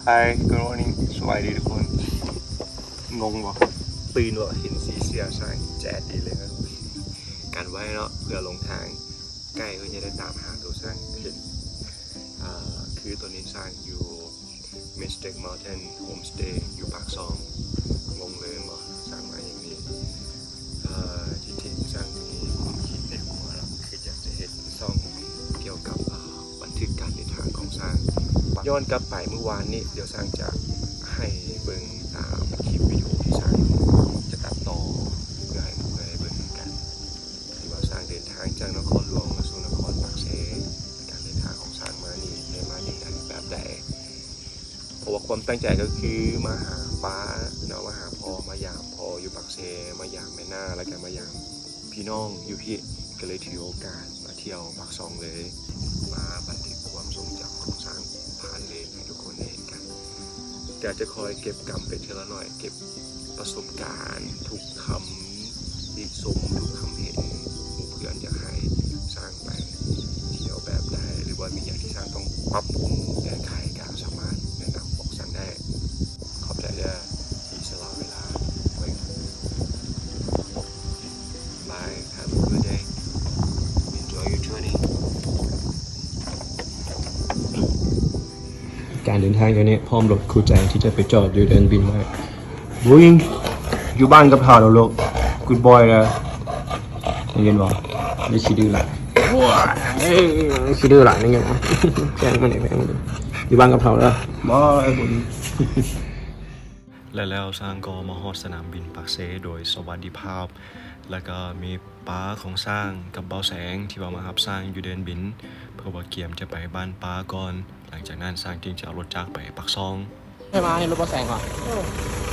Hi, good morning. ສະບາຍດີທຸກຄົນ. ງົງບໍ່? ຕື່ນບໍ່? ເຫັນສີເສື້ອຊ່າງແຈດດີເລີຍ. ກັນໄວ້ເນາະ ເພື່ອລົງທາງ. ໃກ້ເພິ່ນຈະໄດ້ຕາມຫາໂຕຊ່າງຂຶ້ນ. ເອີ ຄືຕອນນີ້ຊ່າງຢູ່ Majestic Mountain Homestay ຢູ່ປາກຊ່ອງ. ງົງເລີຍແມ່ນບໍ່? ຊ່າງມາຢ່າງນີ້. ເອີ ທີ່ຈິງຊ່າງມີຄວາມຄິດໃນຫົວເນາະ ຄືຢາກຈະເຮັດຊ່ອງກ່ຽວກັບ ເອີ ບັນທຶກການເດີນທາງຂອງຊ່າງ. ຍ້ອນກັບໄປມື້ວານນີ້ ດຽວຊ່າງຈະໃຫ້ເບິ່ງຕາມຄລິບວິດີໂອທີ່ຊ່າງຈະຕັດຕໍ່ ເພື່ອໃຫ້ໝູ່ເພື່ອນໄດ້ເບິ່ງນຳກັນ. ທີ່ວ່າຊ່າງເດີນທາງຈາກນະຄອນຫຼວງມາສູ່ນະຄອນປາກເຊ, ການເດີນທາງຂອງຊ່າງມານີ້ໄດ້ມາຈັ່ງໃດແບບໃດ. ເພາະວ່າຄວາມຕັ້ງໃຈກໍຄືມາຫາປ້າເນາະ, ມາຫາພໍ່, ມາຢາມພໍ່ຢູ່ປາກເຊ, ມາຢາມແມ່ນ້າ ແລ້ວກໍມາຢາມພີ່ນ້ອງຢູ່ພີ້, ກໍເລີຍຖືໂອກາດມາທ່ຽວປາກຊ່ອງເລີຍ, ມາບັນທຶກຄວາມຊົງຈຳຂອງຊ່າງຜ່ານເລນໃຫ້ທຸກຄົນໄດ້ເຫັນກັນ. ກໍຈະຄອຍເກັບກຳໄປເທື່ອລະໜ້ອຍ, ເກັບປະສົບການທຸກຄຳ ຕິຊົມ ທຸກຄຳເຫັນ ເພື່ອນຢາກໃຫ້ສ້າງໄປທ່ຽວແບບໃດ ຫຼືວ່າມີຫຍັງທີ່ສ້າງຕ້ອງປັບປຸງແກ້ໄຂ ກໍສາມາດແນະນຳບອກສັນໄດ້. ຂອບໃຈເດີທີ່ສະຫຼະເວລາໄວ້. Bye, have a good day. Enjoy your journey. ການເດີນທາງຢູ່ນີ້ ພ້ອມລົດຄູ່ໃຈທີ່ຈະໄປຈອດຢູ່ເດີ່ນບິນໄວ້. Boeing ຢູ່ບ້ານກັບເຖົ້າແລ້ວລູກ. Good boy ເດີ. ໄດ້ຍິນບໍ່? ໄດ້ຂີ້ດື້ຫຼາຍ. ຂີ້ດື້ຫຼາຍ ໄດ້ຍິນບໍ່? ແພງມັນນີ້ ແພງມັນນີ້. ຢູ່ບ້ານກັບເຖົ້າເດີ. Bye. ແລະແລ້ວຊ່າງກໍມາຮອດສະໜາມບິນປາກເຊໂດຍສະຫວັດດີພາບ, ແລ້ວກໍມີ ປ້າຂອງຊ່າງກັບບ່າວແສງທີ່ວ່າມາຮັບຊ່າງຢູ່ເດີ່ນບິນ ເພາະວ່າກຽມຈະໄປບ້ານປ້າກ່ອນ. ຫຼັງຈາກນັ້ນຊ່າງຈຶ່ງຈະເອົາລົດຈັກໄປປາກຊ່ອງ. ໃຜມາໃນລົດບ່າວແສງຫວາ?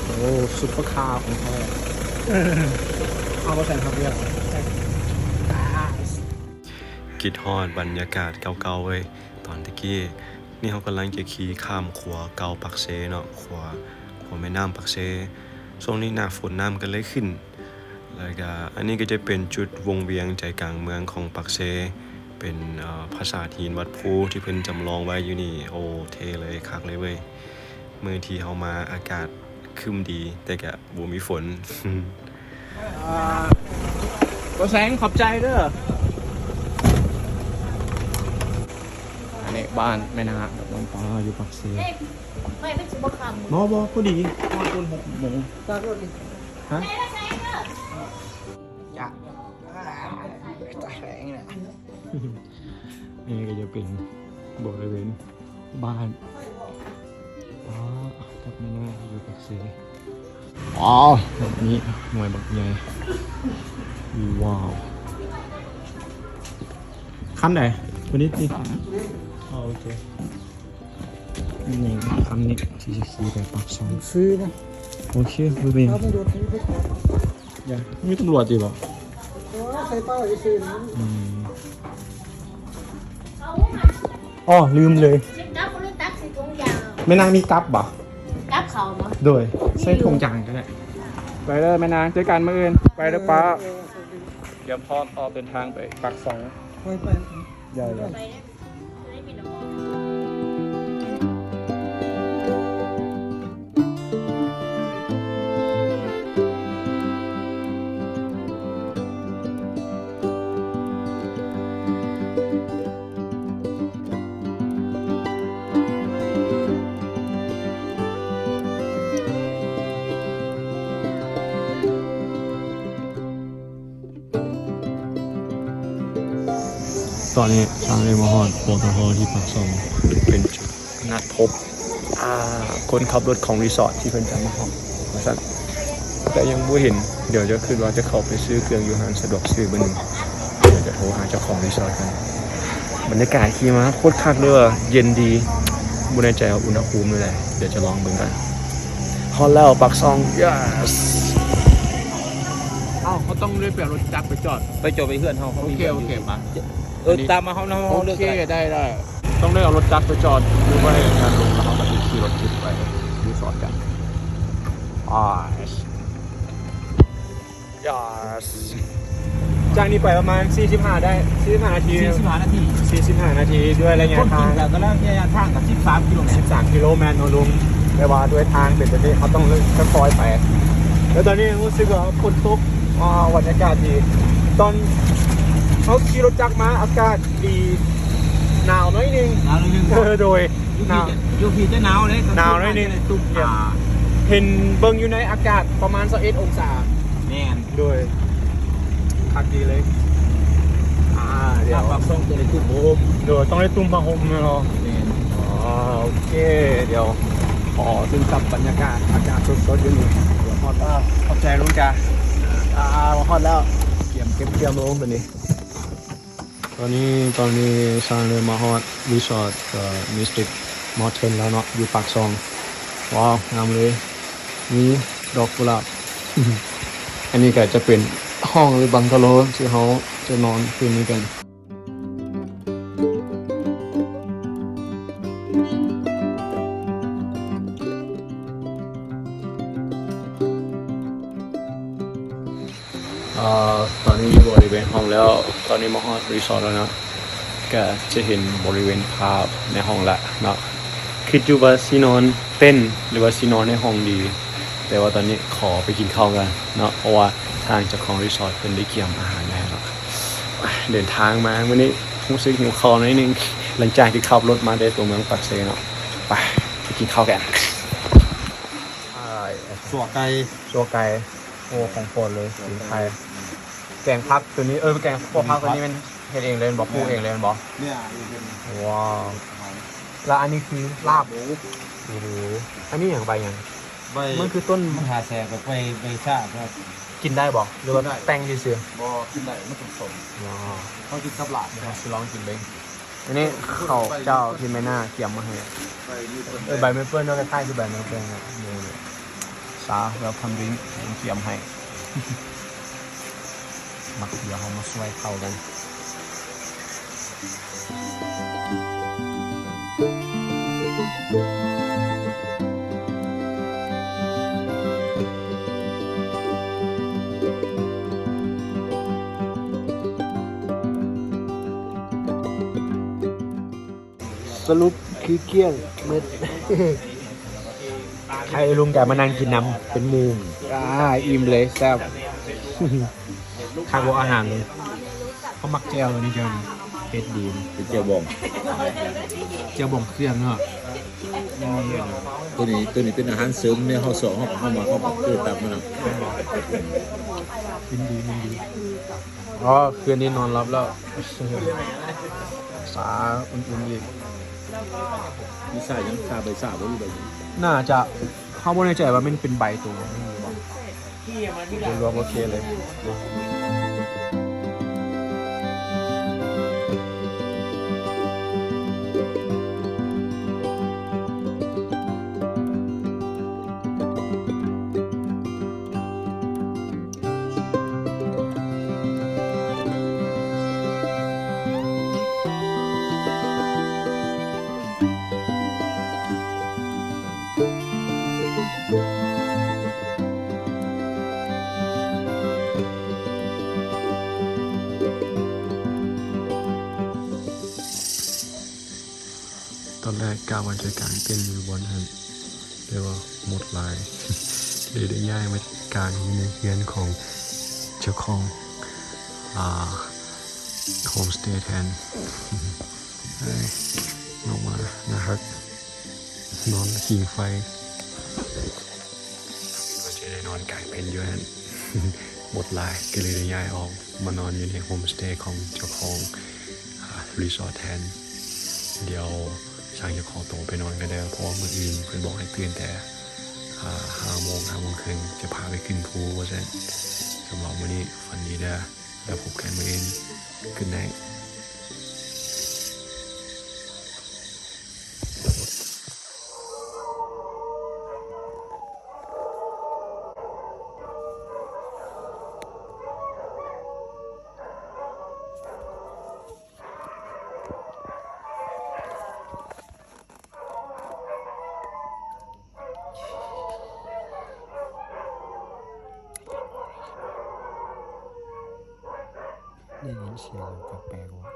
ໂອ້ ຊຸບເປີຄາຂອງແທ້. ເອົາບ່າວແສງຂັບວຽກ. ຄິດຮອດບັນຍາກາດເກົ່າໆເວີຍ ຕອນແຕ່ກີ້. ນີ້ເຮົາກຳລັງຈະຂີ່ຂ້າມຂົວເກົ່າປາກເຊເນາະ, ຂົວ ຂົວແມ່ນ້ຳປາກເຊ. ຊ່ວງນີ້ໜ້າຝົນນ້ຳກໍເລີຍຂຶ້ນ. ແລ້ວກະອັນນີ້ກໍຈະເປັນຈຸດວົງວຽງໃຈກາງເມືອງຂອງປາກເຊ, ເປັນ ເອີ ປາສາດຫີນວັດພູທີ່ເພິ່ນຈຳລອງໄວ້ຢູ່ນີ້. ໂອ້ ເທ່ເລີຍ, ຄັກເລີຍເວີຍ. ມື້ທີ່ເຮົາມາອາກາດຄຶ້ມດີ ແຕ່ກະບໍ່ມີຝົນ. ອ່າ ບໍ່ແສງ ຂອບໃຈເດີ. ອັນນີ້ບ້ານແມ່ນາງກັບນ້ອງປາຢູ່ປາກເຊ. ເອີ ໄປມັນຊິບໍ່ຄ່ຳ. ບໍ່ ບໍ່ ພໍດີ ຮອດພຸ້ນຫົກໂມງ. ຈອດລົດນີ້. ຮະ? ຈະ ຕາຍແລ້ວ. ນີ້ກໍຈະເປັນບໍລິເວນ ບ້ານປ້າກັບແມ່ນ້າຢູ່ປາກເຊ. ວ້າວ ແບບນີ້ ຫ້ວຍບັກໃຫຍ່. ວ້າວ ຄັນໃດ? ໂຕນີ້ຕິ? ອໍ ໂອເຄ. ນີ້ ຄັນນີ້ທີ່ຊິຂີ່ໄປປາກຊ່ອງ. ຊື້ນະ. ໂອເຄ ບໍ່ເປັນຫຍັງ. ມີຕຳຫຼວດຢູ່ບໍ່? ອໍ ໃສ່ປ້າຍຊື່ນະ. ອືມ. ອໍ ລືມເລີຍ. ຊິກັບຫຼືຕັກໃສ່ຖົງຢາງ? ແມ່ນາງມີກັບບໍ່? ກັບເຂົ້າບໍ່? ໂດຍ ໃສ່ຖົງຢາງກໍໄດ້. ໄປເດີແມ່ນາງ, ເຈີກັນມື້ອື່ນ. ໄປເດີປ້າ. ຕຽມພ້ອມອອກເດີນທາງໄປປາກຊ່ອງ. ໄປ ໄປ. ຢ່າ ຢ່າ. ຕອນນີ້ຊ່າງໄດ້ມາຮອດ ປຕທ ທີ່ປາກຊ່ອງ ເປັນຈຸດນັດພົບ ອ່າ ຄົນຂັບລົດຂອງຣີສອດທີ່ເພິ່ນຈະມາຮັບວ່າຊັ້ນ, ແຕ່ຍັງບໍ່ເຫັນ. ດຽວຈະ ຄິດວ່າຈະເຂົ້າໄປຊື້ເຄື່ອງຢູ່ຮ້ານສະດວກຊື້ມື້ໜຶ່ງ, ດຽວຈະໂທຫາເຈົ້າຂອງຣີສອດກ່ອນ. ບັນຍາກາດຂີ່ມາໂຄດຄັກເລີຍ, ເຢັນດີ, ບໍ່ແນ່ໃຈວ່າອຸນຫະພູມເທົ່າໃດ, ດຽວຈະລອງເບິ່ງກ່ອນ. ຮອດແລ້ວປາກຊ່ອງ. Yes. ເອົ້າ ເຮົາຕ້ອງໄດ້ໄປເອົາລົດຈັກໄປຈອດ. ໄປຈອດໄວ້ເຮືອນເຮົາ. ໂອເຄ ໂອເຄ ໄປ. ເອີ ຕາມມາເຮົານຳ. ໂອເຄ ໄດ້ ໄດ້. ຕ້ອງໄດ້ເອົາລົດຈັກໄປຈອດຢູ່ໄວ້ງານລົງ ແລ້ວເຮົາກໍຊິຂີ່ລົດຈິບໄປຣີສອດກັນ. Yes. ຈາກນີ້ໄປປະມານສີ່ສິບຫ້າ ໄດ້ ສີ່ສິບຫ້ານາທີ ສີ່ສິບຫ້ານາທີ ສີ່ສິບຫ້ານາທີ ດ້ວຍໄລຍະທາງ ຄວາມຈິງແລ້ວກໍໄລຍະທາງ ສິບສາມກິໂລແມັດ ສິບສາມກິໂລແມັດເນາະລຸງ. ແຕ່ວ່າດ້ວຍທາງເປັນແບບນີ້ ເຮົາຕ້ອງຄ່ອຍໆໄປ. ແລ້ວຕອນນີ້ຮູ້ສຶກວ່າຝົນຕົກ ອ່າ ບັນຍາກາດດີ. ຕອນເຮົາຂີ່ລົດຈັກມາ ອາກາດດີ ໜາວໜ້ອຍໜຶ່ງ ໜາວໜ້ອຍໜຶ່ງ. ເອີ ໂດຍ ຢູ່ພີ້ ໜາວ ຢູ່ພີ້ຈະໜາວເດ້ ໜາວໜ້ອຍໜຶ່ງ ຕອນຄືນມາຈະໄດ້ຕຸບ ອ່າ ເຫັນເບິ່ງຢູ່ໃນອາກາດປະມານຊາວເອັດອົງສາ. ແມ່ນ ໂດຍ ຄັກດີເລີຍ. ອ່າ ດຽວ ປາກຊ່ອງຕ້ອງໄດ້ຕຸ້ມຜ້າຫົ່ມ ໂດຍ ຕ້ອງໄດ້ຕຸ້ມຜ້າຫົ່ມແນ່ນອນ. ແມ່ນ ອໍ ໂອເຄ ດຽວຂໍຊຶມຊັບບັນຍາກາດ ອາກາດສົດໆຢູ່ນີ້. ດຽວຮອດແລ້ວ ຂອບໃຈລຸງຈ້າ. ອ່າ ຮອດແລ້ວ ກຽມເກັບກຽມລົງບາດນີ້. ຕອນນີ້ ຕອນນີ້ຊ່າງໄດ້ມາຮອດຣີສອດ ເອີ ມິສຕິກ ມອນເທັນ ແລ້ວເນາະ ຢູ່ປາກຊ່ອງ. ວ້າວ ງາມເລີຍ ມີດອກກຸຫຼາບ. ອັນນີ້ກໍຈະເປັນຫ້ອງ ຫຼື ບັງກະໂລ ທີ່ເຮົາຈະນອນຄືນນີ້ກັນ. ອ່າ ຕອນນີ້ຢູ່ບໍລິເວນຫ້ອງແລ້ວ ຕອນນີ້ມາຮອດຣີສອດແລ້ວເນາະ ກະຈະເຫັນບໍລິເວນພາບໃນຫ້ອງລະເນາະ. ຄິດຢູ່ວ່າຊິນອນເຕັນ ຫຼືວ່າຊິນອນໃນຫ້ອງດີ ແຕ່ວ່າຕອນນີ້ຂໍໄປກິນເຂົ້າກ່ອນເນາະ ເພາະວ່າທາງເຈົ້າຂອງຣີສອດເພິ່ນໄດ້ກຽມອາຫານໄວ້ໃຫ້ເນາະ. ເດີນທາງມາມື້ນີ້ຮູ້ສຶກຫິວເຂົ້າໜ້ອຍໜຶ່ງ ຫຼັງຈາກທີ່ຂັບລົດມາແຕ່ຕົວເມືອງປາກເຊເນາະ. ໄປ ໄປກິນເຂົ້າກັນ. ຊົ່ວໄກ່ ຊົ່ວໄກ່ ໂອ້ ຂອງໂປດເລີຍ ຊີ້ນໄກ່ ແກງຜັກຕົວນີ້ ເອີ ແກງ ພວກຜັກຕົວນີ້ແມ່ນເຮັດເອງເລີຍແມ່ນບໍ່? ປູກເອງເລີຍແມ່ນບໍ່? ເນື້ອເອງເລີຍ. ວ້າວ ແລ້ວອັນນີ້ຄືລາບ ໂອ້ໂຫ ອັນນີ້ຫຍັງ ໃບຫຍັງ? ໃບ ມັນຄືຕົ້ນ ມັນຫາແສງແບບໃບ ໃບຊາ ກິນໄດ້ບໍ່ ຫຼືວ່າ ກິນໄດ້ ແຕ່ງຊື່ໆ? ບໍ່ ກິນໄດ້ ມັນສົ້ມໆ. ວ້າວ ເຮົາກິນກັບລາບ ດຽວເຮົາຊິລອງກິນເບິ່ງ. ອັນນີ້ເຂົ້າເຈົ້າທີ່ແມ່ນ້າກຽມມາໃຫ້ ເອີ ໃບເມເປິນເນາະ ຄ້າຍໆຄືໃບເມເປິນເນາະ. ຊາ welcome drink ກຽມໃຫ້. ມາ ດຽວເຮົາມາຊ່ວຍເຂົ້າກັນ. ສະຫຼຸບຄືກ້ຽງເໝິດ. ໃຫ້ລຸງກາຍມານັ່ງກິນນຳເປັນໝູ່. ອ່າ ອີ່ມເລີຍ ແຊບ. ຄັກບໍ່ອາຫານ? ເຂົາມັກແຈ່ວນີ້ ແຈ່ວນີ້ເຜັດດີ. ເປັນແຈ່ວບອງ ແຈ່ວບອງເຄື່ອງເນາະ. ຕົວນີ້ ຕົວນີ້ເປັນອາຫານເສີມໃນເຮົາຊອກ ເຮົາ ເຮົາມາ ເຮົາມາເກີດຕາມມັນນະ. ເປັນດີ ເປັນດີ. ອໍ ຄືນນີ້ນອນຫຼັບແລ້ວ ຊາອຸ່ນໆອີກ. ມີຊາຫຍັງ? ຊາໃບຊາບໍ່ ຫຼືໃບຫຍັງ? ໜ້າຈະ ເຮົາບໍ່ແນ່ໃຈວ່າມັນເປັນໃບໂຕນີ້ຫຼືບໍ່. ໂດຍລວມໂອເຄເລີຍ. ຕອນແລກກະວ່າຈະກາງເຕັນຢູ່ບ່ອນຫັ້ນ ແຕ່ວ່າມົດຫຼາຍ ເລີຍໄດ້ຍ້າຍມາກາງຢູ່ໃນເຮືອນຂອງເຈົ້າຂອງ ອ່າ ໂຮມສະເຕແທນ. ນ້ອງໝາໜ້າຮັກ ນອນຜິງໄຟ. ວ່າຈະໄດ້ນອນກາງເຕັນຢູ່ຫັ້ນ ມົດຫຼາຍ ກໍເລີຍໄດ້ຍ້າຍອອກມານອນຢູ່ໃນໂຮມສະເຕຂອງເຈົ້າຂອງ ອ່າ ຣີສອດແທນ. ດຽວຊ່າງຈະຂໍໂຕໄປນອນກ່ອນເດີ ເພາະວ່າມື້ອື່ນເພິ່ນບອກໃຫ້ຕື່ນແຕ່ ອ່າ ຫ້າໂມງ ຫ້າໂມງເຄິ່ງ ຈະພາໄປຂຶ້ນພູວ່າຊັ້ນ. ສຳລັບມື້ນີ້ຝັນດີເດີ ແລ້ວພົບກັນມື້ອື່ນ. Good night. ເ ได้ยินเสียงแปลกๆวะ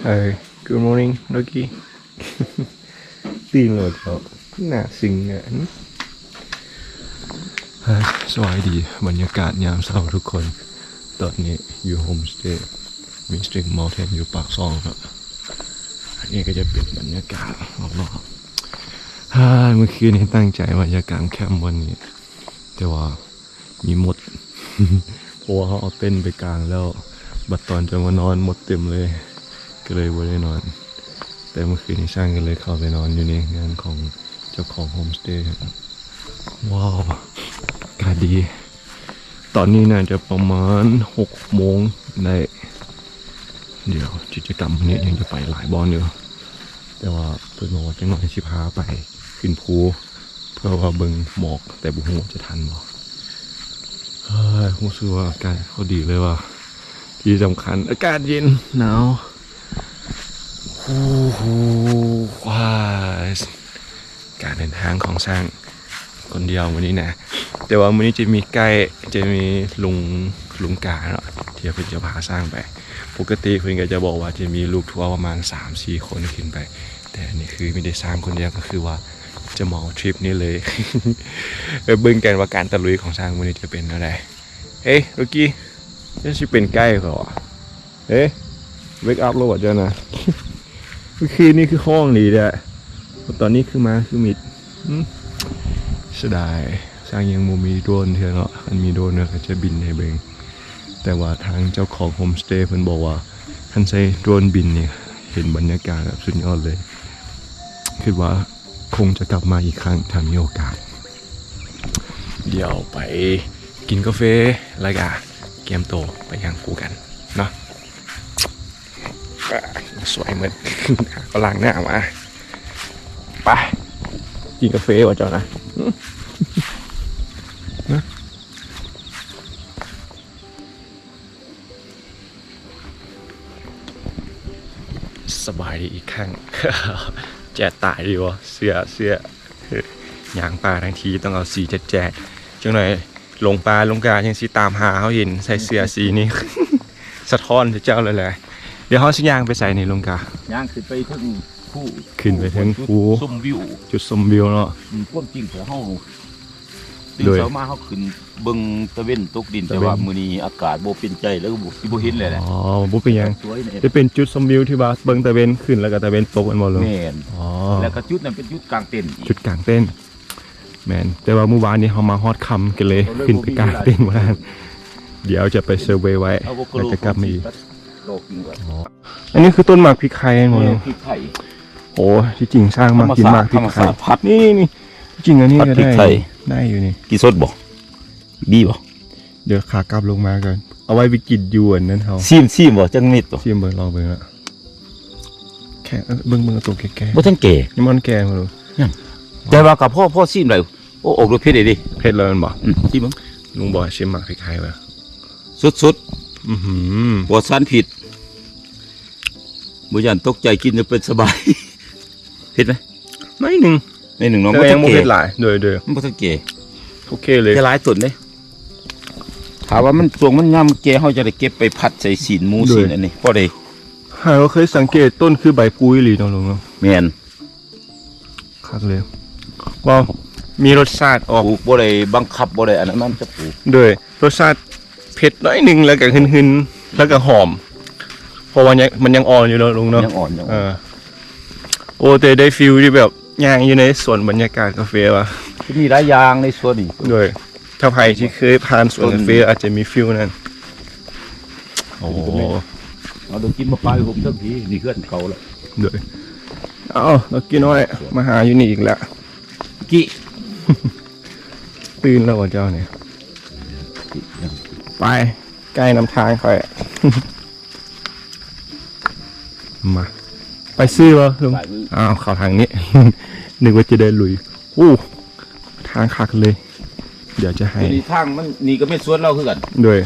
Hey, good morning, Loki. ຕື່ນແລ້ວເຈົ້າ ໜ້າຊຶງແທ້. ສະບາຍດີ ບັນຍາກາດຍາມເຊົ້າທຸກຄົນ. ຕອນນີ້ຢູ່ໂຮມສະເຕ Mystic Mountain ຢູ່ປາກຊ່ອງເນາະ. ອັນນີ້ກໍຈະເປັນບັນຍາກາດຮອບໆ. ເມື່ອຄືນນີ້ຕັ້ງໃຈວ່າຈະກາງແຄມວັນນີ້ ແຕ່ວ່າ ມີມົດ ເພາະວ່າເຮົາເອົາເຕັນໄປກາງແລ້ວ ບັດຕອນຈະມານອນມົດເຕັມເລີຍ ກໍເລີຍບໍ່ໄດ້ນອນ. ແຕ່ເມື່ອຄືນນີ້ຊ່າງກໍເລີຍເຂົ້າໄປນອນຢູ່ໃນເຮືອນຂອງເຈົ້າຂອງໂຮມສະເຕ. ວ້າວ ອາກາດດີ. ຕອນນີ້ໜ້າຈະປະມານຫົກໂມງໄດ້. ດຽວກິດຈະກຳມື້ນີ້ຍັງຈະໄປຫຼາຍບ່ອນຢູ່ ແຕ່ວ່າເພິ່ນບອກວ່າຈັກໜ້ອຍຊິພາໄປຂຶ້ນພູ ເພື່ອວ່າເບິ່ງໝອກ ແຕ່ບໍ່ຮູ້ວ່າຈະທັນບໍ່. ເຮີ້ຍ ຮູ້ສຶກວ່າອາກາດໂຄດດີເລີຍວ່າ ທີ່ສຳຄັນອາກາດເຢັນ ໜາວ. ໂອ້ໂຫ ວ້າ ການເດີນທາງຂອງຊ້າງຄົນດຽວມື້ນີ້ນະ. ແຕ່ວ່າມື້ນີ້ຈະມີໄກ ຈະມີລຸງ ລຸງກາເນາະ ທີ່ເພິ່ນຈະພາຊ້າງໄປ. ປົກກະຕິເພິ່ນກໍຈະບອກວ່າຈະມີລູກທົວປະມານສາມສີ່ຄົນຂຶ້ນໄປ ແຕ່ອັນນີ້ຄືມີແຕ່ຊ້າງຄົນດຽວ ກໍຄືວ່າຈະເໝົາທຣິບນີ້ເລີຍ. ໄປເບິ່ງກັນວ່າການຕະລຸຍຂອງຊ້າງມື້ນີ້ຈະເປັນແນວໃດ. ເອີ ລູກີ້ ເຈົ້າຊິເປັນໄກຂ້ອຍຫວາ? ເອີ ເວກອັບແລ້ວຫວາເຈົ້ານະ? ເມື່ອຄືນນີ້ຄືຮ້ອງດີແທ້ ຕອນນີ້ຄືມາຄືມິດ. ເສຍດາຍ ຊ້າງຍັງບໍ່ມີໂດຣນເທື່ອເນາະ. ຄັນມີໂດຣນເນາະ ກໍຈະບິນໃຫ້ເບິ່ງ. ແຕ່ວ່າທາງເຈົ້າຂອງໂຮມສະເຕເພິ່ນບອກວ່າ ຄັນໃຊ້ໂດຣນບິນນີ້ ເຫັນບັນຍາກາດແບບສຸດຍອດເລີຍ. ຄິດວ່າຄົງຈະກັບມາອີກຄັ້ງ ຖ້າມີໂອກາດ. ດຽວໄປກິນກາເຟ ແລ້ວກະກຽມໂຕໄປຍ່າງພູກັນເນາະ. ສວຍໝົດ ກໍລ້າງໜ້າມາ. ໄປກິນກາເຟວ່າເຈົ້ານະ. ສະບາຍດີອີກຄັ້ງ. ແຈດຕາຍດີບໍ່? ເສື້ອ ເສື້ອ ຍ່າງປ່າທັງທີຕ້ອງເອົາສີແຈດໆ ຈັກໜ້ອຍ ຫຼົງປ່າຫຼົງກາຍັງຊິຕາມຫາເຮົາເຫັນໃສ່ເສື້ອສີນີ້ ສະທ້ອນໃສ່ເຈົ້າເລີຍແຫຼະ. ດຽວເຮົາຊິຍ່າງໄປໃສນີ້ ລຸງກາ? ຍ່າງຂຶ້ນໄປເທິງພູ ຂຶ້ນໄປເທິງພູ ຈຸດຊົມວິວ ຈຸດຊົມວິວເນາະ. ອືມ ຄວາມຈິງຂອງເຮົາ ຕື່ນເຊົ້າມາເຮົາຂຶ້ນເບິ່ງຕາເວັນຕົກດິນ ຕາເວັນ ແຕ່ວ່າມື້ນີ້ອາກາດບໍ່ເປັນໃຈ ແລ້ວກໍບໍ່ ຊິບໍ່ເຫັນແລ້ວແຫຼະ. ອໍ ບໍ່ເປັນຫຍັງ ໄດ້ເປັນຈຸດຊົມວິວທີ່ວ່າເບິ່ງຕາເວັນຂຶ້ນ ແລ້ວກໍຕາເວັນຕົກແມ່ນບໍ່ລຸງ? ແມ່ນ. ອໍ ແລ້ວກໍຈຸດນັ້ນເປັນຈຸດກາງເຕັນ ຈຸດກາງເຕັນ. ແມ່ນ ແຕ່ວ່າມື້ວານນີ້ເຮົາມາຮອດຄ່ຳ ກໍເລີຍ ກໍເລີຍ ຂຶ້ນໄປກາງເຕັນບໍ່ໄດ້. ດຽວຈະໄປເຊີເວໄວ້ ແລ້ວຈະກັບມາອີກ. ອໍ ອັນນີ້ຄືຕົ້ນໝາກພິກໄຄແມ່ນບໍ່? ແມ່ນ ພິກໄຄ. ໂອ້ ທີ່ຈິງຊ້າງມັກກິນໝາກພິກໄຄ. ທຳມະຊາດ ທຳມະຊາດຜັດ. ນີ້ໆໆ ທີ່ຈິງອັນນີ້ກໍໄດ້ ຜັດພິກໄຄ ໄດ້ຢູ່ນີ້. ກິນສົດບໍ່? ບີບໍ່? ດຽວຂາກັບລົງມາກ່ອນ ເອົາໄວ້ໄປກິນຢູ່ອັນນັ້ນເຮົາ. ຊີມ ຊີມບໍ່? ຈັກເມັດບໍ່? ຊີມເບິ່ງ ລອງເບິ່ງລະ. ແຂງ ເອີ ເບິ່ງ ເບິ່ງໂຕແກ່ໆ ບໍ່ທັນແກ່ ຍັງບໍ່ທັນແກ່ບໍ່ລຸງ? ຍັງ ແຕ່ວ່າກໍພໍ ພໍຊີມໄດ້. ໂອ້ ອອກລົດເຜັດເດ້. ເຜັດແລ້ວແມ່ນບໍ່? ອືມ ຊີມເບິ່ງ. ລຸງບອກໃຫ້ຊີມໝາກພິກໄຄວ່າ ສົດໆ ອືຫື ປອດສານພິດ ບໍ່ຢ້ານຕົກໃຈ ກິນແລ້ວເປັນສະບາຍ. ເຜັດໄໝ? ໜ້ອຍໜຶ່ງ ໜ້ອຍໜຶ່ງເນາະ. ແຕ່ວ່າຍັງບໍ່ເຜັດຫຼາຍ. ໂດຍໆ ມັນບໍ່ທັນແກ່. ໂອເຄເລີຍ ແຕ່ຫຼາຍຕົ້ນເດ້. ຖ້າວ່າມັນ ຊ່ວງມັນຍາມແກ່ ເຮົາຈະໄດ້ເກັບໄປຜັດໃສ່ຊີ້ນໝູ ໂດຍ ຊີ້ນອັນນີ້ ພໍໄດ້. ຫາກວ່າເຄີຍສັງເກດ ຕົ້ນຄືໃບປູອີ່ຫຼີເນາະລຸງເນາະ. ແມ່ນ. ຄັກເລີຍ. ວ້າວ ມີລົດຊາດອອກ ປູກບໍ່ໄດ້ບັງຄັບ ບໍ່ໄດ້ອັນນັ້ນ ມັນຈະປູກ. ໂດຍ ລົດຊາດເຜັດໜ້ອຍໜຶ່ງ ແລ້ວກໍຫຶ່ນໆ ແລ້ວກໍຫອມ ເພາະວ່າຍັງ ມັນຍັງອ່ອນຢູ່ເນາະລຸງເນາະ. ຍັງອ່ອນ ຍັງອ່ອນ. ເອີ ໂອ້ ແຕ່ໄດ້ຟີລທີ່ແບບຍ່າງຢູ່ໃນສວນບັນຍາກາດກາເຟວ່າ ມີຫຼາຍຢ່າງໃນສວນນີ້. ໂດຍ ຖ້າໃຜທີ່ເຄີຍຜ່ານສວນກາເຟ ອາດຈະມີຟີລນັ້ນ. ໂອ້ ເອົາ ດຽວກິນໝາກພາຍຫົມທັງທີ ນີ້ເຮືອນເຂົາລະ. ໂດຍ ເອົາ ລາວກີ້ນ້ອຍ ມາຫາຢູ່ນີ້ອີກແລ້ວ. ກີ້ ຕື່ນແລ້ວບໍ່ເຈົ້ານີ້? ໄປ ໄກ່ນຳທາງຂ້ອຍ. ມາ ໄປຊື່ບໍ່ລຸງ? ໄປ. ອ້າວ ເຂົ້າທາງນີ້ ນຶກວ່າຈະໄດ້ລຸຍ. ໂອ້ ທາງຄັກເລີຍ. ດຽວຈະໃຫ້ ນີ້ທາງມັນ ນີ້ກໍແມ່ນສວນລາວຄືກັນ. ໂດຍ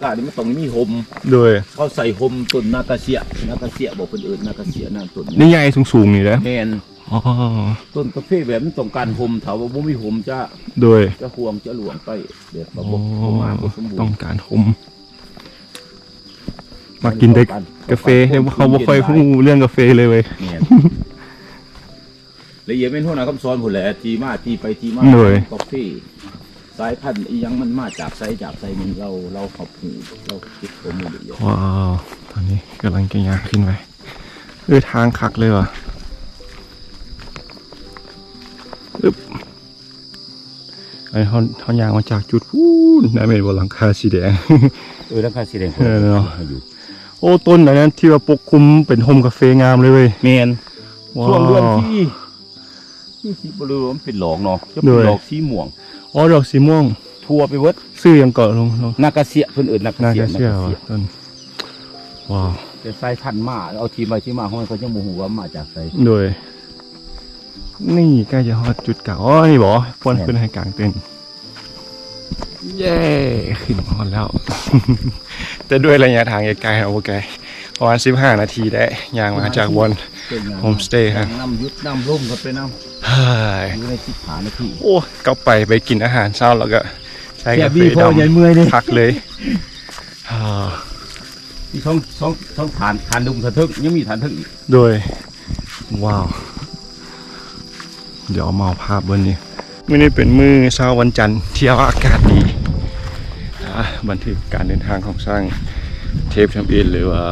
ການີ້ມັນຕ້ອງມີຮົ່ມ ໂດຍ ເຂົາໃສ່ຮົ່ມຕົ້ນນາກາເຊຍ ນາກາເຊຍບໍ່ ເພິ່ນເອີ້ນນາກາເຊຍນະ ຕົ້ນນີ້ໃຫຍ່ໆ ສູງໆ ນີ້ເດ້ ແມ່ນ ອໍ ຕົ້ນກາເຟແບບມັນຕ້ອງການຮົ່ມ ຖ້າວ່າບໍ່ມີຮົ່ມຈະ ໂດຍ ຈະຮ່ວງຈະລ່ວງໄປ ແບບວ່າບໍ່ ອໍ ບໍ່ງາມບໍ່ສົມບູນ ຕ້ອງການຮົ່ມ ມັກກິນແຕ່ກາເຟ ເຮົາບໍ່ຄ່ອຍຮູ້ເລື່ອງກາເຟເລີຍເວີຍ ແມ່ນ ລະອຽດແມ່ນຫົວໜ້າຄຳສອນພຸ້ນແຫຼະ ທີ່ມາທີ່ໄປທີ່ມາ ໂດຍ ຂອງກາເຟ ສາຍພັນອີ່ຫຍັງມັນມາຈາກໃສ ຈາກໃສ ແມ່ນລາວ ລາວຮັບຮູ້ ລາວເກັບຂໍ້ມູນລະອຽດ ວ້າວ ຕອນນີ້ກຳລັງຈະຍ່າງຂຶ້ນໄປ ເອີ ທາງຄັກເລີຍວ່າ ອຶບ ອັນນີ້ເຮົາ ເຮົາຍ່າງມາຈາກຈຸດພຸ້ນນະ ແມ່ນບໍ່ ຫຼັງຄາສີແດງ ເອີ ຫຼັງຄາສີແດງ ເອີ ເນາະ ຢູ່ ໂອ້ ຕົ້ນອັນນັ້ນທີ່ວ່າປົກຄຸມເປັນຮົ່ມກາເຟງາມເລີຍເວີຍ ແມ່ນ ວ້າວ ຊ່ວງເດືອນທີ່ ທີ່ ທີ່ບໍ່ຮູ້ວ່າມັນເປັນດອກເນາະ ຈະເປັນ ໂດຍ ດອກສີມ່ວງ ອໍ ດອກສີມ່ວງ ທົ່ວໄປເບິດ ຊື່ຫຍັງເກາະ ລຸງ ນາກາເຊຍ ເພິ່ນເອີ້ນນາກາເຊຍ ນາກາເຊຍ ນາກາເຊຍ ວ່າ ຕົ້ນ ວ້າວ ແຕ່ສາຍພັນມາ ເອົາທີ່ໄປທີ່ມາຂອງມັນ ເຂົາຍັງບໍ່ຮູ້ວ່າມາຈາກໃສ ໂດຍ ນີ້ໃກ້ຈະຮອດຈຸດກາງ ອໍ ນີ້ບໍ ບ່ອນ ແມ່ນ ເພິ່ນໃຫ້ກາງເຕັນ ເຢ້ ຂຶ້ນຮອດແລ້ວ ແຕ່ດ້ວຍໄລຍະທາງໄກໆ ເນາະ ບໍ່ໄກ ປະມານສິບຫ້ານາທີໄດ້ ຍ່າງມາຈາກບ່ອນ ໂຮມສະເຕ ນຳ ຢຸດນຳ ລົມກັນໄປນຳ ເຮີ້ຍ ຢູ່ໃນສິບຫ້ານາທີ ໂອ້ ກັບໄປ ໄປກິນອາຫານເຊົ້າ ແລ້ວກໍໃສ່ກາເຟດຳ ພັກເລີຍ ເອີ ມີສອງ ສອງ ສອງຖານ ຖານລຸ່ມ ຖານເທິງ ຍັງມີຖານເທິງອີກ ໂດຍ ວ້າວ ດຽວເອົາມາເອົາພາບເບິ່ງນີ້ ມື້ນີ້ເປັນມື້ເຊົ້າວັນຈັນທີ່ວ່າອາກາດດີ ອ່າ ບັນທຶກການເດີນທາງຂອງຊ່າງເທບທຳອິດ ຫຼືວ່າ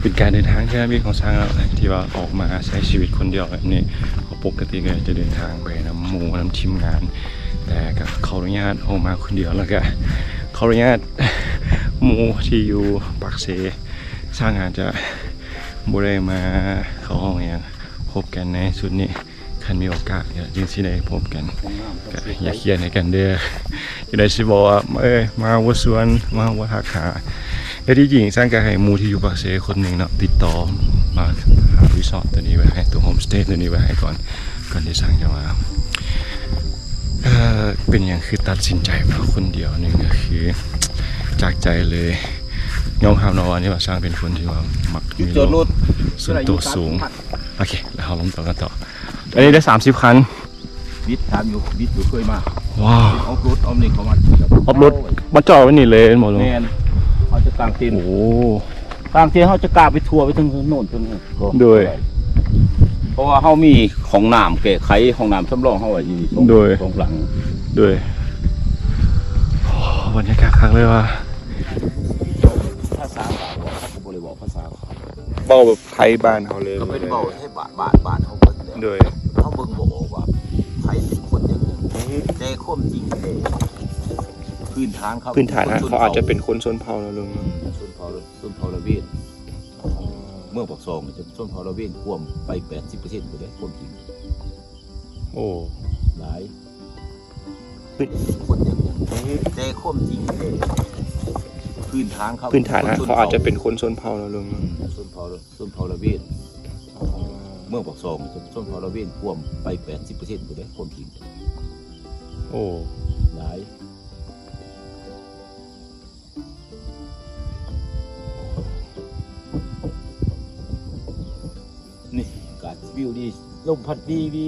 ເປັນການເດີນທາງທີ່ທຳອິດຂອງຊ່າງເນາະ ທີ່ວ່າອອກມາໃຊ້ຊີວິດຄົນດຽວແບບນີ້ ເພາະປົກກະຕິກໍຈະເດີນທາງໄປນຳໝູ່ນຳທີມງານ ແຕ່ກໍຂໍອະນຸຍາດອອກມາຄົນດຽວ ແລ້ວກໍຂໍອະນຸຍາດໝູ່ທີ່ຢູ່ປາກເຊ ຊ່າງອາດຈະບໍ່ໄດ້ມາເຂົ້າຫ້ອງຫຍັງ ພົບກັນໃນຊຸດນີ້ ຄັນມີໂອກາດກໍຈຶ່ງຊິໄດ້ພົບກັນ ກໍຢ່າຄຽດໃຫ້ກັນເດີ້ ຈະໄດ້ຊິບອກວ່າ ເອີຍ ມາບໍ່ຊວນ ມາບໍ່ທັກຫາ ແຕ່ທີ່ຈິງຊ່າງກໍໃຫ້ໝູ່ທີ່ຢູ່ປາກເຊຄົນໜຶ່ງເນາະ ຕິດຕໍ່ມາຫາຣີສອດໂຕນີ້ໄວ້ໃຫ້ ໂຕໂຮມສະເຕໂຕນີ້ໄວ້ໃຫ້ກ່ອນ ກ່ອນທີ່ຊ່າງຈະມາ ເອີ ເປັນຫຍັງຄືຕັດສິນໃຈມາຄົນດຽວ ໜຶ່ງກໍຄືຈາກໃຈເລີຍ ຍອມຮັບເນາະວ່າ ນີ້ວ່າຊ່າງເປັນຄົນທີ່ວ່າມັກມີໂລກສ່ວນຕົວສູງ ໂອເຄ ແລ້ວເຮົາລົງຕໍ່ກັນຕໍ່ ອັນນີ້ໄດ້ສາມສິບຄັນ ບິດຖາມຢູ່ ບິດຢູ່ເຄີຍມາ ວ້າວ ເອົາລົດເອົານີ້ເຂົ້າມາ ເອົາລົດມາຈອດໄວ້ນີ້ເລີຍແມ່ນບໍ່ລຸງ ແມ່ນ ເຮົາຈະກາງເຕັນ ໂອ້ ກາງເຕັນ ເຮົາຈະກາງໄປທົ່ວໄປເຖິງໂນ້ນເຖິງ ໂດຍ ເພາະວ່າເຮົາມີຫ້ອງນ້ຳແກ້ໄຂ ຫ້ອງນ້ຳສຳລອງເຮົາໄວ້ຢູ່ສອງ ໂດຍ ສອງຫຼັງ ໂດຍ ໂອ້ ບັນຍາກາດຄັກເລີຍວ່າ ພາສາລາວ ເຮົາກໍບໍ່ໄດ້ເວົ້າພາສາເຂົາ ເວົ້າແບບໄທບ້ານເຮົາເລີຍ ກໍເປັນເວົ້າໄທບ້ານ ບ້ານ ບ້ານເຮົາເບິດແຫຼະ ໂດຍ ເຮົາເບິ່ງບໍ່ອອກວ່າໃຜເປັນຄົນຈັ່ງໃດ ແຕ່ຄວາມຈິງແທ້ ພື້ນຖານເຂົາ ພື້ນຖານເຂົາອາດຈະເປັນຄົນຊົນເຜົ່າລະເວີນ ອືມ ຊົນເຜົ່າ ຊົນເຜົ່າລະເວນ ເມືອງປາກຊ່ອງນີ້ ຊົນເຜົ່າລະເວນກວມໄປແປດສິບເປີເຊັນພຸ້ນເດ້ ຄວາມຈິງ ໂອ້ ຫຼາຍ ເປັນຄົນຢ່າງໜຶ່ງ ແຕ່ຄວາມຈິງແທ້ ພື້ນຖານເຂົາ ພື້ນຖານເຂົາອາດຈະເປັນຄົນຊົນເຜົ່າລະເວີນ ອືມ ຊົນເຜົ່າ ຊົນເຜົ່າລະເວນ ເມືອງປາກຊ່ອງນີ້ ຊົນເຜົ່າລະເວນກວມໄປແປດສິບເປີເຊັນພຸ້ນເດ້ ຄວາມຈິງ ໂອ້ ຫຼາຍ ນີ້ອາກາດວິວດີ ລົມພັດດີດີ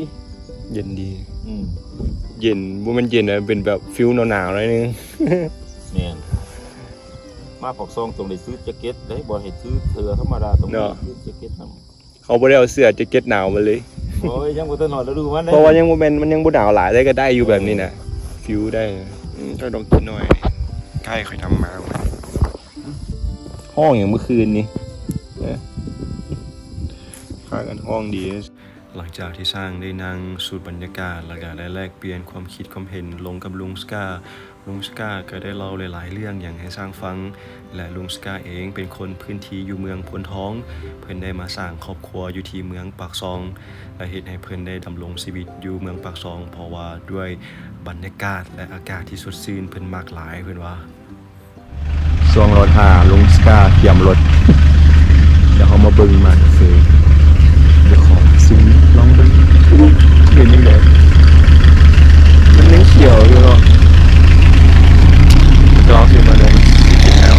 ເຢັນດີ ອືມ ເຢັນ ບໍ່ແມ່ນເຢັນນະ ເປັນແບບຟີລໜາວໆ ໜ້ອຍໜຶ່ງ ແມ່ນ ມາປາກຊ່ອງຕ້ອງໄດ້ຊື້ແຈັກເກັດເດ້ ບໍ່ໃຫ້ຊື້ເສື້ອທຳມະດາ ຕ້ອງໄດ້ ເນາະ ຊື້ແຈັກເກັດນຳ ເຂົາບໍ່ໄດ້ເອົາເສື້ອແຈັກເກັດໜາວມາເລີຍ ໂອ້ຍ ຍັງບໍ່ທັນຮອດລະດູມັນເດ້ ເພາະວ່າຍັງບໍ່ແມ່ນ ມັນຍັງບໍ່ໜາວຫຼາຍ ແຕ່ກໍໄດ້ຢູ່ແບບນີ້ນະ ເອີ ຟີລໄດ້ ອືມ ເຈົ້າດອກກິນໜ້ອຍ ໄກ່ຂ້ອຍນຳມາ ຮ້ອງຫຍັງມື້ຄືນນີ້ ເອີ ພາກັນຮ້ອງດີ ຫຼັງຈາກທີ່ຊ່າງໄດ້ນັ່ງສູດບັນຍາກາດ ແລ້ວກໍໄດ້ແລກປ່ຽນຄວາມຄິດຄວາມເຫັນລົງກັບລຸງສະກາ ລຸງສະກາກໍໄດ້ເລົ່າຫຼາຍໆເລື່ອງຫຍັງໃຫ້ຊ່າງຟັງ ແລະ ລຸງສະກາເອງເປັນຄົນພື້ນທີ່ຢູ່ເມືອງໂພນທອງ ເພິ່ນໄດ້ມາສ້າງຄອບຄົວຢູ່ທີ່ເມືອງປາກຊ່ອງ ແລະ ເຮັດໃຫ້ເພິ່ນໄດ້ດຳລົງຊີວິດຢູ່ເມືອງປາກຊ່ອງ ເພາະວ່າດ້ວຍບັນຍາກາດ ແລະ ອາກາດທີ່ສົດຊື່ນ ເພິ່ນມັກຫຼາຍ ເພິ່ນວ່າ. ຊ່ວງລໍຖ້າລຸງສະກາກຽມລົດ ດຽວເຮົາມາເບິ່ງໝາກກາເຟ ດຽວຂໍຊິມລອງເບິ່ງ ເປັນຈັ່ງໃດ ມັນຍັງຂຽວຢູ່ເນາະ ລອງຊິມາເບິ່ງຊິກິນແລ້ວ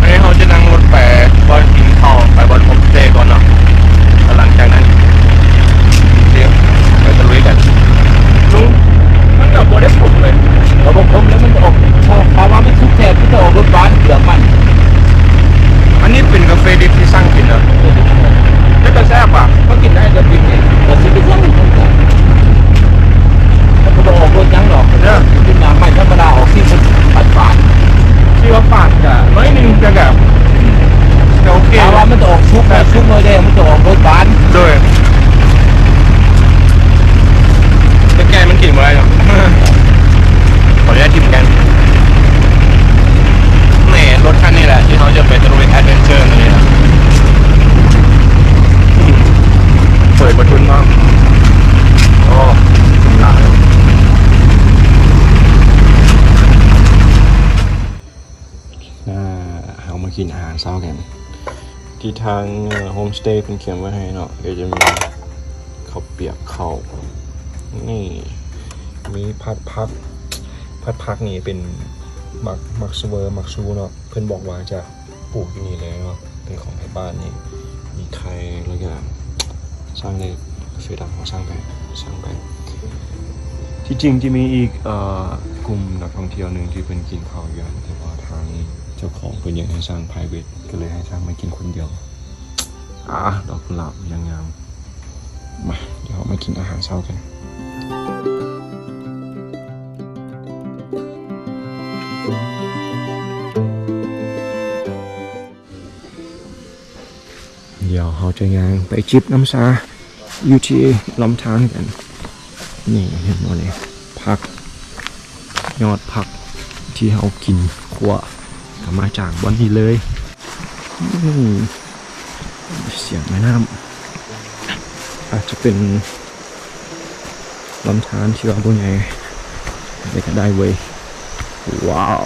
ອັນນີ້ເຮົາຈະນັ່ງລົດໄປບ່ອນກິນເຂົ້າ ໄປບ່ອນໂຮມສະເຕກ່ອນເນາະ ແລ້ວຫຼັງຈາກນັ້ນ ດຽວໄປຕະລຸຍກັນ. ລຸງ ມັນກໍບໍ່ໄດ້ຂົມເລີຍ. ກໍບໍ່ຂົມແລ້ວ ມັນອອກ ຖ້າວ່າມັນສຸກແທ້ ມັນຈະອອກລົດຫວານເກືອກມັນ. ອັນນີ້ເປັນກາເຟດິບທີ່ຊ່າງກິນນະ ເປັນຕາແຊບຫວາ? ກໍກິນໄດ້ ກໍກິນເອງ ກໍຊິໄປຫຍັງ ມັນກໍບໍ່ອອກລົດຫຍັງດອກ. ເອີ ກິນນ້ຳໄມ້ທຳມະດາ ອອກສີຫວານໆ ສີຫວານໆ ກະໜ້ອຍໜຶ່ງ ແຕ່ກະ ກະໂອເຄ. ຖ້າວ່າມັນຈະອອກສຸກ ສຸກໜ້ອຍແດ່ ມັນຈະອອກລົດຫວານ. ໂດຍ ແຕ່ແກ່ມັນກິນບໍ່ໄດ້ເນາະ. ຂໍອະນຸຍາດຖິ້ມແກ່ນ. ແໝ ລົດຄັນນີ້ແຫຼະທີ່ເຮົາຈະໄປຕະລຸຍແອັດເວັນເຈີມື້ນີ້ນະ. ເປີດປະທຸນເນາະ. ໂອ້ ຫຼາຍ. ອ່າ ເຮົາມາກິນອາຫານເຊົ້າກັນ ທີ່ທາງ ເອີ ໂຮມສະເຕເພິ່ນກຽມໄວ້ໃຫ້ເນາະ. ກໍຈະມີເຂົ້າປຽກ ເຂົ້າ ນີ້ ມີຜັດຜັກ. ຜັດຜັກນີ້ເປັນໝາກ ໝາກຊູເວີ ໝາກຊູເນາະ. ເພິ່ນບອກວ່າຈະ ປູກຢູ່ນີ້ເລີຍເນາະ ເປັນຂອງໄທບ້ານນີ້. ມີໄຂ່ ແລ້ວກະສັ່ງໄດ້ ເສືອດຳເຮົາສັ່ງໄປ ສັ່ງໄປ. ທີ່ຈິງຈະມີອີກ ເອີ ກຸ່ມນັກທ່ອງທ່ຽວໜຶ່ງທີ່ເພິ່ນກິນເຂົ້າຢູ່ຫັ້ນ ແຕ່ວ່າທາງເຈົ້າຂອງເພິ່ນຢາກໃຫ້ສັ່ງ private ກໍເລີຍໃຫ້ສັ່ງມາກິນຄົນດຽວ. ອາ ດອກກຸຫຼາບຢ່າງງາມ. ມາ ດຽວເຮົາມາກິນອາຫານເຊົ້າກັນ. ດຽວເຮົາຈະຍ່າງໄປຈິບນ້ຳຊາຢູ່ທີ່ລຳທານກັນ. ນີ້ເຫັນບໍ່ນີ້ ຜັກ ຍອດຜັກທີ່ເຮົາກິນຂົ້ວກໍມາຈາກບ່ອນນີ້ເລີຍ. ອືມ ສຽງແມ່ນ້ຳ ອາດຈະເປັນ ລຳທານທີ່ວ່າບໍ່ໃຫຍ່ ແຕ່ກໍໄດ້ເວີຍ. ວ້າວ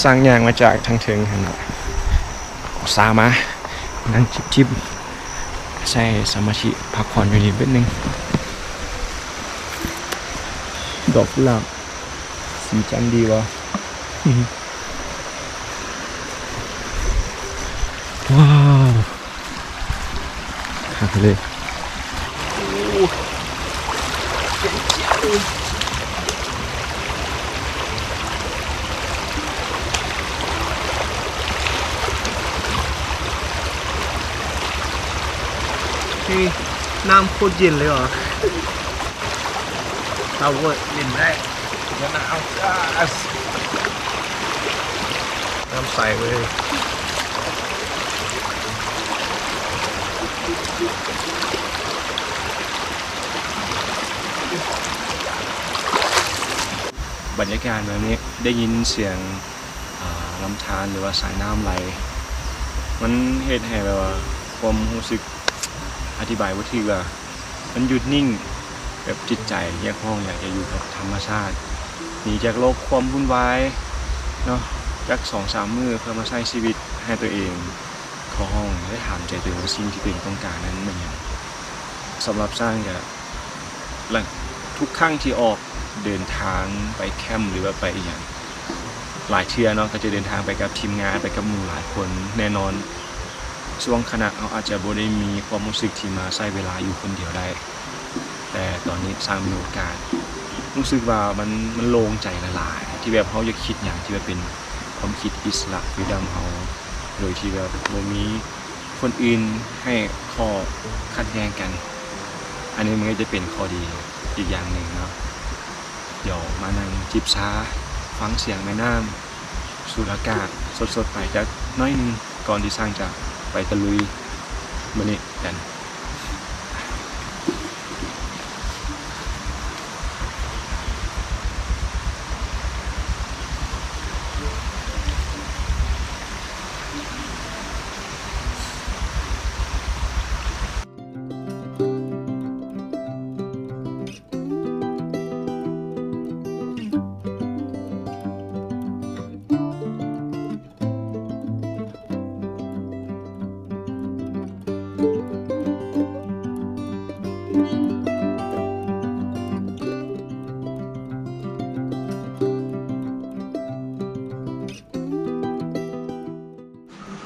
ສ້າງຍ່າງມາຈາກທາງເທິງຫັ້ນນະ ອຸດສ່າມານັ່ງຈິບໆ ໃສ່ສະມາທິພັກຜ່ອນຢູ່ນີ້ເບັດໜຶ່ງ. ດອກກຸຫຼາບສີຈັນດີວ່າ. ວ້າວ ຄັກເລີຍ. ເຮີ້ຍ ນ້ຳໂຄດເຢັນເລີຍຫວາ. ຊາວເວີ້ ຫຼິ້ນໄດ້ ໜາວຈ້າ ນ້ຳໃສເວີຍ. ບັນຍາກາດແບບນີ້ ໄດ້ຍິນສຽງ ອາ ລຳທານ ຫຼືວ່າສາຍນ້ຳໄຫຼ ມັນເຮັດໃຫ້ແບບວ່າຄວາມຮູ້ສຶກ ອະທິບາຍບໍ່ຖືກວ່າ ມັນຢຸດນິ່ງ ແບບຈິດໃຈຮຽກຮ້ອງຢາກຈະຢູ່ກັບທຳມະຊາດ ໜີຈາກໂລກຄວາມວຸ່ນວາຍເນາະ ຈັກສອງສາມມື້ ເພື່ອມາໃຊ້ຊີວິດໃຫ້ຕົວເອງ. ຂໍຮ້ອງ ແລະ ຖາມໃຈຕົວເອງວ່າສິ່ງທີ່ຕົວເອງຕ້ອງການນັ້ນແມ່ນຫຍັງ? ສຳລັບຊ້າງກະ ຫຼັງ ທຸກຄັ້ງທີ່ອອກເດີນທາງໄປແຄມ ຫຼືວ່າໄປອີ່ຫຍັງ ຫຼາຍເທື່ອເນາະ ກໍຈະເດີນທາງໄປກັບທີມງານ ໄປກັບໝູ່ຫຼາຍຄົນ. ແນ່ນອນ ຊ່ວງຂະນະເຮົາອາດຈະບໍ່ໄດ້ມີຄວາມຮູ້ສຶກທີ່ມາໃຊ້ເວລາຢູ່ຄົນດຽວໄດ້ ແຕ່ຕອນນີ້ຊ້າງມີໂອກາດ ຮູ້ສຶກວ່າມັນ ມັນໂລ່ງໃຈຫຼາຍໆ ທີ່ແບບເຮົາຢາກຄິດຫຍັງທີ່ແບບເປັນຄວາມຄິດອິດສະຫຼະ ຟຣີດອມ ເຮົາ ໂດຍທີ່ແບບບໍ່ມີຄົນອື່ນໃຫ້ຂໍ້ຂັດແຍ່ງກັນ. ອັນນີ້ມັນກໍຈະເປັນຂໍ້ດີອີກຢ່າງໜຶ່ງເນາະ. ດຽວມານັ່ງຈິບຊາ ຟັງສຽງແມ່ນ້ຳ ສ ดูดอากาศสดๆไปจักหน่อยหนึ่ง ก่อนที่ช่างจะไปตะลุยมื้อนี้กัน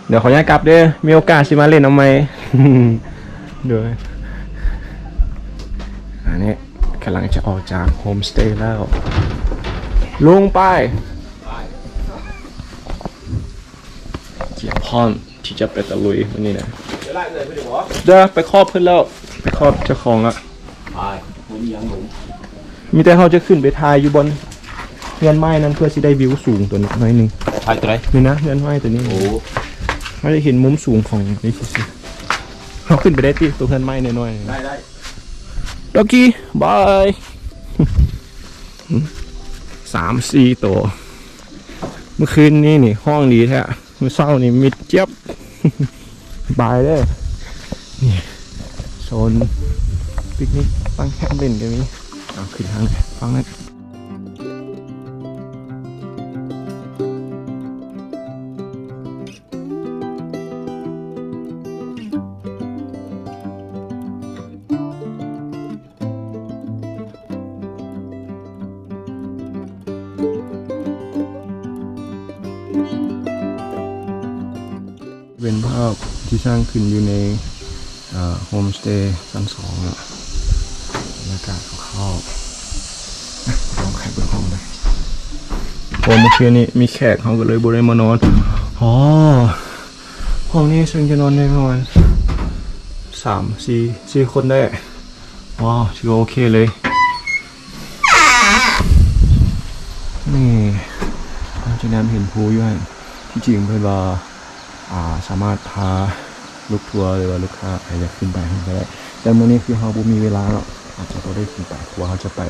เดี๋ยวขออนุญาตกลับเด้อ มีโอกาสสิมาเล่นเอาใหม่ โดย อันนี้กำลังจะออกจากโฮมสเตย์แล้ว ลุงไป เตรียมพร้อมที่จะไปตะลุยมื้อนี้นะ เดี๋ยวไปคอบเพิ่นแล้ว ไปคอบเจ้าของละ มีแต่เฮาจะขึ้นไปถ่ายอยู่บอนเฮือนไม้นั่น เพื่อสิได้วิวสูงตัวนี้หน่อยหนึ่ง ถ่ายตัวใด นี่นะ เฮือนไม้ตัวนี้ โอ้ เฮาจะเห็นมุมสูงของนี่ซื่อๆ เฮาขึ้นไปได้ติ ตัวเฮือนไม้น้อยๆ ได้ ได้ ดอกกี้ บาย สามสี่ตัว เมื่อคืนนี้นี่ฮ้องดีแท้ มื้อเช้านี่มิดเจี๊ยบ บายเด้อ นี่โซนปิกนิกตั้งแคมป์เล่นก็มี เอาขึ้นทางนี้ ฟังนั้น เป็นภาพที่สร้างขึ้นอยู่ใน เอ่อ โฮมสเตย์ชั้นสองเนาะ บรรยากาศคร่าวๆ ลองไขเบิ่งห้องหน่อย เพราะว่าเมื่อคืนนี้มีแขก เฮาก็เลยบ่ได้มานอน อ๋อ ห้องนี้ซึ่งจะนอนได้ประมาณสาม สี่ สี่คนได้ ว้าว ถือว่าโอเคเลย นี่ เราจะแนมเห็นภูอยู่หั่น ที่จริงเพิ่นว่า อ่า สามารถพาลูกทัวร์หรือว่าลูกค้าใครอยากขึ้นไปหั่นก็ได้ แต่มื้อนี้คือเราบ่มีเวลาเนาะ อาจจะบ่ได้ขึ้นไป เพราะว่าเราจะไป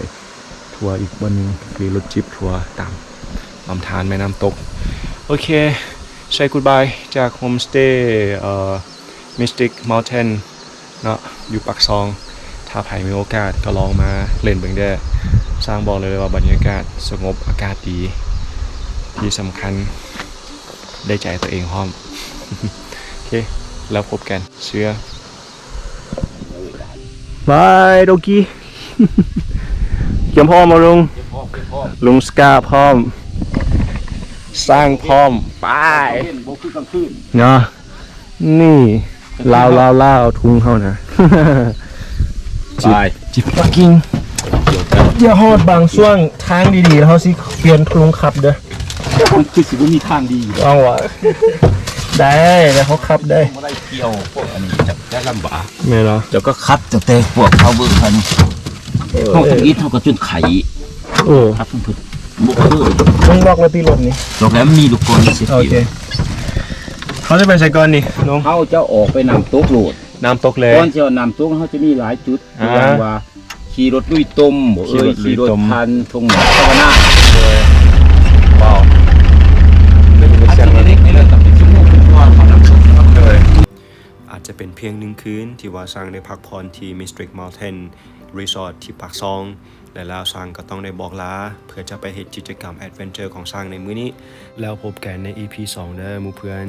ทัวร์อีกบ่อนหนึ่ง คือรถจิปทัวร์ตามลำธารแม่น้ำตก โอเค say goodbye จากโฮมสเตย์ เอ่อ Mystic Mountain เนาะ อยู่ปากซอง ถ้าใผมีโอกาสก็ลองมาเล่นเบิ่งเด้อ ช่างบอกเลยว่าบรรยากาศสงบ อากาศดี ที่สำคัญได้ใจตัวเองพร้อม โอเค แล้วพบกัน เชื่อ บาย โดกี้ เตรียมพร้อมบ่ลุง เตรียมพร้อม เตรียมพร้อม ลุงสกาพร้อม ช่างพร้อม ไป กลางเว้นบ่คือกลางคืน เนาะ นี่ ลาว ลาว ลาว ทุ่งเฮานะ ไป จิบ จิบ fucking เดี๋ยวฮอดบางช่วงทางดีๆ แล้วเฮาสิเปลี่ยนลุงขับเด้อ มันคือสิบ่มีทางดี เอาวะ ได้ แล้วเขาขับได้ บ่ได้เกี่ยวพวกอันนี้จะ จะลำบาก แม่นบ่ เจ้าก็ขับตั้งแต่พวกเขาเบิ่งคัน เออ ห้องอิดเฮาก็จนไข้ โอ้ ขับเพิ่นบ่เคย มึงล็อกแล้วติรถนี่ ล็อกแล้ว มันมีลูกกลอนเสีย โอเค เฮาจะไปไสก่อนนี่ลุง เฮาจะออกไปน้ำตกโลด น้ำตกเลย ก่อนสิฮอดน้ำตกเฮาจะมีหลายจุด อ่า อย่างว่า ขี่รถลุยตมบ่เอ่ย ขี่รถลุยตม ขี่รถผ่านทุ่งนาภาวนา ว้าว อาจจะเป็นเพียงหนึ่งคืนที่ว่าช่างได้พักผ่อนที่ Mystic Mountain Resort ที่ปากซอง และแล้วช่างก็ต้องได้บอกลา เพื่อจะไปเฮ็ดกิจกรรมแอดเวนเจอร์ของช่างในมื้อนี้ แล้วพบกันใน อีพีสอง เด้อหมู่เพื่อน